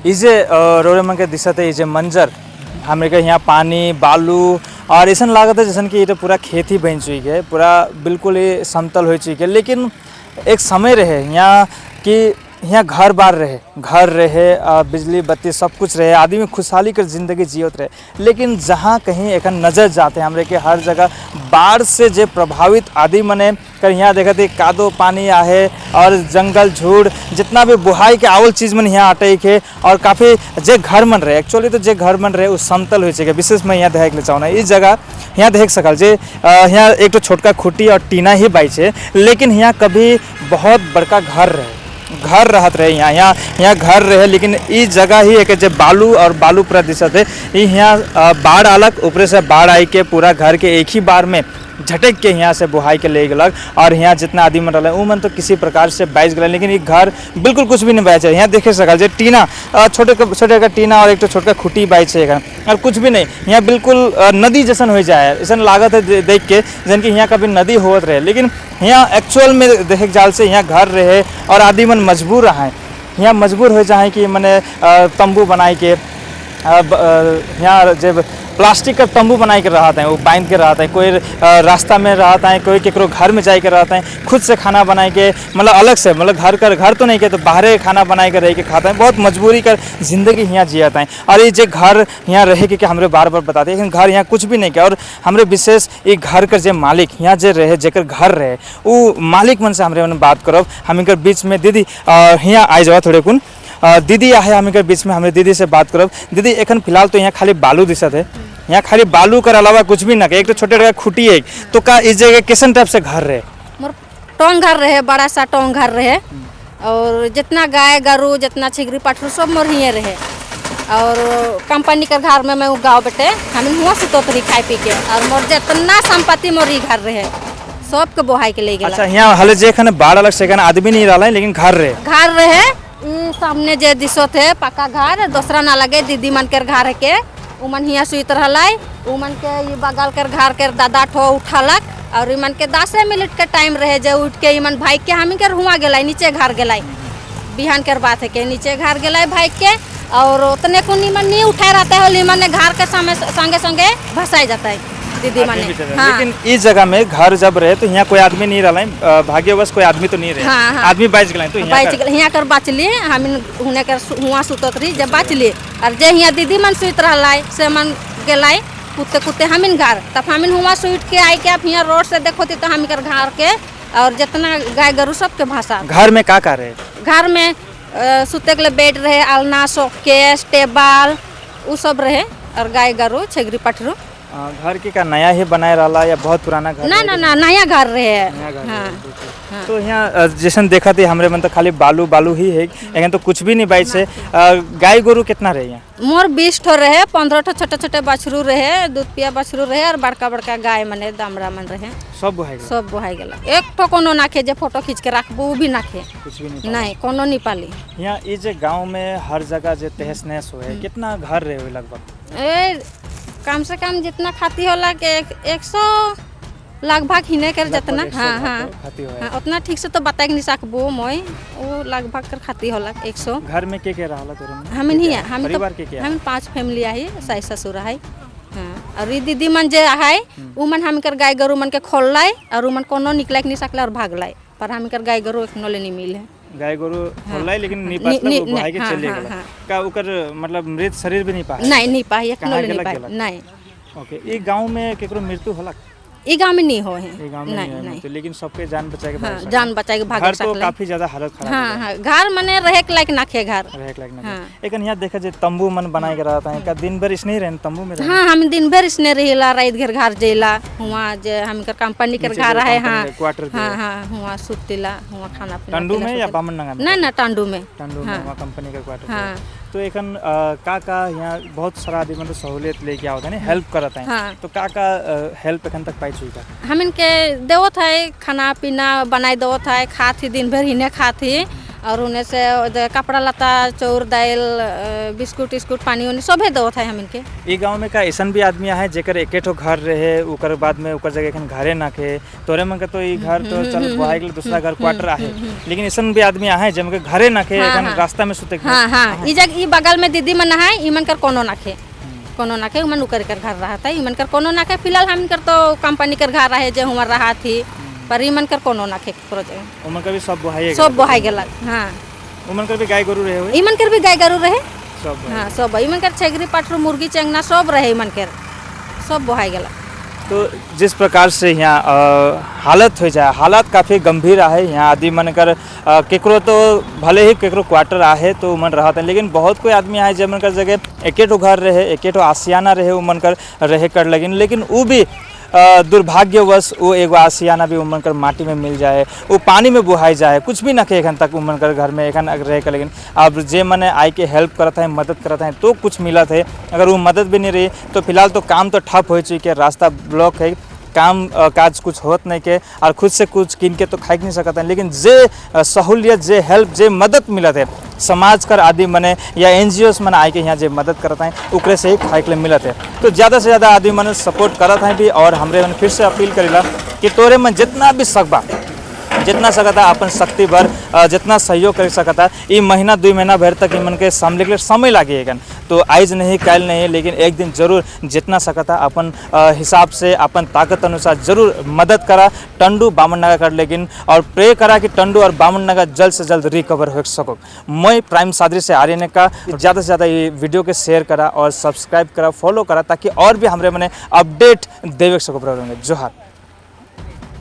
इजे रोरे मन के दिसत है, इजे मंजर हमरे के यहाँ पानी बालू और ऐसा लागत है जैसन कि ये तो पूरा खेत ही बन चुकी है, पूरा बिल्कुल ही समतल हो चुकी है। लेकिन एक समय रहे यहाँ कि यहाँ घर बार रहे, घर रहे, बिजली बत्ती सब कुछ रहे, आदमी खुशहाली कर जिंदगी जियत रहे। लेकिन जहाँ कहीं एखन नज़र जाते हैं हमरे के हर जगह बाढ़ से जे प्रभावित आदमी मने कर यहाँ देखते ही कादो पानी आहे और जंगल झूड़ जितना भी बुहाई के आवल चीज़ मन यहाँ अटैक है और काफ़ी जे घर मन रहे, एक्चुअली तो जे घर मन रहे वो समतल हो चुके। विशेष मैं यहाँ देखे के चाहना, इस जगह यहाँ देख सकल जे यहाँ एक तो छोटका खुटी और टीना ही बाई है, लेकिन यहाँ कभी बहुत बड़का घर रहे, घर रहत रहे यहाँ यहाँ यहाँ घर रहे। लेकिन ई जगह ही एक जे बालू और बालू पूरा दिसत है। ई यहाँ बाढ़ आलक, ऊपर से बाढ़ आई के पूरा घर के एक ही बार में झटक के यहाँ से बुहाई के ले गलक और यहाँ जितना आदमी मन रहा उ मन तो किसी प्रकार से बच गए, लेकिन ये घर बिल्कुल कुछ भी नहीं बचे। यहाँ देखे सकल जे टीना छोटे छोटे का टीना और एक तो छोटका खुटी बाई है और कुछ भी नहीं। यहाँ बिल्कुल नदी जैसन हो जाए, ऐसा लागत है देख के जन कि यहाँ कभी नदी होत रहे, लेकिन यहाँ एक्चुअल में देखे जाल से यहाँ घर रहे और आदमी मन मजबूर रहा है, यहाँ मजबूर हो जाए कि मने तंबू बनाए के यहाँ जब प्लास्टिक का तंबू बनाए के रहते हैं, वो बांध के रहते हैं, कोई रास्ता में रहता है, कोई केकरो घर में जाए के रहते हैं, खुद से खाना बनाए के, मतलब अलग से, मतलब घर कर घर तो नहीं के तो बाहरे खाना बनाए के रह के खाता है। बहुत मजबूरी कर जिंदगी यहाँ जियाता है। और ये जे घर यहाँ रहे के हमरे बार बार बताते हैं, लेकिन घर यहाँ कुछ भी नहीं किया। और हमरे विशेष ये घर कर जे मालिक यहाँ जे रहे, जेकर घर रहे, वो मालिक मन से हमरे मन बात करब। हम इनकर बीच में दीदी यहाँ आ जाओ थोड़े कुन। दीदी आहे हम इनकर बीच में, हमें दीदी से बात करब। दीदी, एखन फिलहाल तो यहाँ खाली बालू दिसत है, यहाँ खाली बालू कर अलावा कुछ भी ना, एक तो छोटे छोटे खुटी है, तो का इस जगह कैसन टाइप से घर रहे? मोर टोंग घर रहे, बड़ा सा टोंग घर रहे और जितना गाय गरू, जितना छिगरी पठरू सब मोर हिये रहे। और कंपनी के घर में मैं गाँव बेटे हम हुआ सुतत रही खाए पी के और मोर जितना संपत्ति मोर ही घर रहे, सबके बोहाई के ले गेला। अच्छा, यहाँ हले जे एखन बाढ़ अलग से एखन आदमी नहीं रहा, लेकिन घर रहे? घर रहे। उ सामने जे दिसत है पक्का घर, दूसरा ना लगे दीदी मन के घर के, उमन हिया सुत रहलै। उमन के ये बगल के घर के दादा ठो उठालक और इमन के 10 मिनट के टाइम रहे जे उठ के इमन भाई के हमी के हुआ गेलै, नीचे घर गेलै। बिहान के बात है के नीचे घर गेलै भाई के और उतने को निमन नहीं उठाए रहता है, इमन ने घर के सामने संगे संगे भसाई जाता है दीदी मने। हाँ। लेकिन इस जगह में घर जब रहे तो यहाँ कोई आदमी नहीं रहा, भाग्यवश कोई आदमी तो नहीं रहे? हाँ। आदमी बच गए तो यहाँ बच गेल, हियाँ कर बचली हम। हुने कर हुआ सुतत रही जब बचली और जे हियाँ दीदी मन सुत रहलै से मन गेलै कुत्ते कुत्ते हमिन घर, तब हमिन हुआ सुत के आई के अब हियाँ रोड से देखो तो हम कर घर के और जितना गाय गरू सबके भाषा। घर में का का रहे? घर में सुते के लिए बेड रहे, अलना, शोकेस, टेबल उ सब रहे और गाय गरू, छेगरी पठरू। घर के का नया ही बनाए रहा या बहुत पुराना घर? ना रहे? ना ना, नया घर रहे। नया घर हाँ। रहे, बिल्कुल। तो यहाँ जैसन देखा थी हमरे मन तो खाली बालू बालू ही है, एखन तो कुछ भी नहीं बाई से। गाय गोरू कितना रहे यहाँ? मोर 20 ठो रहे, 15 ठो छोटे छोटे बछरू रहे, दूध पिया बछरू रहे और बड़का बड़का गाय मने दामरा मन रहे। सब बुहाई गेल? सब बोहाई गेला। एक ठो कोनो नाखे जे फोटो खींच के राखबू, उ भी नाखे। कुछ भी नहीं? नहीं, कोनो नहीं पाली। यहाँ ये जे गांव में हर जगह जे तहस नहस हुए, कितना घर रहे हुए लगभग? ए कम से कम जितना खाती होला के 100 लगभग हिने कर जितना। लगभग 100 हाँ। घर खाती हुए? हाँ, उतना ठीक से तो बताए के नहीं सकबो मोय, वो लगभग कर खाती होला 100। घर में के रहला तोरे में? हम नहीं है, हम तो परिवार के हम पांच फैमिली आई, सास ससुर है। हाँ, और ई दीदी मन जे है उ मन हम कर गाय गरू मन के खोललाई और उ मन कोनो निकले के नहीं सकले और भागलाई, पर हम कर गाय गरू एक ले नहीं मिले। गाय गोरू खोललाई लेकिन नहीं पास वो बहाई के चले गेला? का ओकर मतलब मृत शरीर भी नहीं पाए? नहीं, नहीं पाई एक कहाँ ले नहीं गेलक? पाई। गेलक? नहीं। ओके, ई गांव में केकरो मृत्यु होला? ई गांव में नहीं हो है। ई गांव में नहीं। नहीं है नहीं। मृत्यु, लेकिन सबके जान बचा के भाग। जान बचा के भाग घर तो सकले। काफी ज्यादा हालत खराब। हाँ, घर मने रहे के लायक नाखे घर। रहे के लायक नहीं। हाँ। लेकिन यहाँ देखा जे तंबू मन बनाए के रहता है, का दिन भर इसने ही रहन, तंबू में रहन? हाँ, हम दिन भर इसने रहिला, रात घर घर जइला, हुआ जे हम कर कंपनी कर नीचे घर जो है। कंपनी हाँ। के क्वार्टर के। हाँ, हुआ सुतिला, हुआ खाना पीना टंडू पीला में या सुतिला। बामन नंगा में? ना ना, टांडू में। टंडू में वहाँ कंपनी का क्वार्टर। हाँ। तो एखन का का यहाँ बहुत सारा आदमी मतलब सहूलियत लेके आवत है ना, हेल्प करत है? हाँ। तो का का हेल्प एखन तक पाई चुका? हम इनके देवत है, खाना पीना बनाई देवत है, खात ही, दिन भर हिने खात ही। और उन्हें से कपड़ा लत्ता, चौर, दाल, बिस्कुट इस्कुट, पानी उनी सभे देवत है हमन के। ई गांव में का ऐसन भी आदमी आहे जेकर एके ठो घर रहे, ओकर बाद में ओकर जगह एखन घरे ना के? तोरे मन के तो ई घर तो चल बहाय गेल, दूसरा घर क्वार्टर आहे, लेकिन ऐसन भी आदमी आहे जेमन के घरे ना के, एखन रास्ता में सुते के? हाँ, ई जग ई बगल में दीदी मन है, इमन कर कोनो नाखे, कोनो नाखे। उमन उकर कर घर रहा था, इमन कर कोनो नाखे। फिलहाल हमन कर तो कंपनी कर घर रहे जे हुमर रहा थी, पर इमन कर कोनो नाखे ककरो जगह। उमन के भी सब बहाइए? सब बहाई गेलक, हाँ। उमन के भी गाय गोरू रहे हुए? इमन कर भी गाय गरू रहे। सब? हाँ, सब। इमन कर छेगरी, पटरू, मुर्गी, चंगना सब रहे, इमन कर सब बहाई गेलक। तो जिस प्रकार से यहाँ हालत हो जाए, हालात काफ़ी गंभीर आहे। यहाँ आदमी मन कर केकरो तो भले ही केकरो क्वार्टर आहे तो मन रहत है, लेकिन बहुत कोई आदमी आहे जे मन कर जगह एके ठो घर रहे, एके ठो आसियाना रहे उमन कर रहे कर लगिन, लेकिन उ भी दुर्भाग्यवश वो एगो आसियाना भी उमन कर माटी में मिल जाए, वो पानी में बुहाई जाए। कुछ भी न के एखन तक उमन कर घर में एखन अगर रहे कर। लेकिन अब जे मने आई के हेल्प करत है, मदद करत है तो कुछ मिलत है। अगर वो मदद भी नहीं रही तो फिलहाल तो काम तो ठप हो चुके है, रास्ता ब्लॉक है, काम काज कुछ होत नहीं के और खुद से कुछ किन के तो खाई नहीं सकते हैं। लेकिन जे सहूलियत, जे हेल्प, जे मदद मिलत है समाज कर आदमी मने या एनजीओ मने आए के यहाँ जे मदद करत हैं, ओकरे से ही खाए के लिए मिलत है। तो ज़्यादा से ज़्यादा आदमी मने सपोर्ट करत हैं भी और हमरे मन फिर से अपील करेला कि तोरे मन जितना भी सकबा, जितना सकता, अपन शक्ति भर जितना सहयोग कर सकता। ई महीना 2 महीना भर तक मन के सामने के लिए समय लागे एगन तो आज नहीं, कल नहीं, लेकिन एक दिन जरूर जितना सकता अपन हिसाब से, अपन ताकत अनुसार जरूर मदद करा टंडू बामन कर। लेकिन और प्रे करा कि टंडू और बामन नगर जल्द से जल्द रिकवर हो सको। मैं प्राइम सादरी से आर्यन का। ज़्यादा से ज़्यादा ये वीडियो के शेयर करा और सब्सक्राइब करा, फॉलो करा, ताकि और भी हमरे मने अपडेट देवे सको। प्रॉब्लम। जोहार।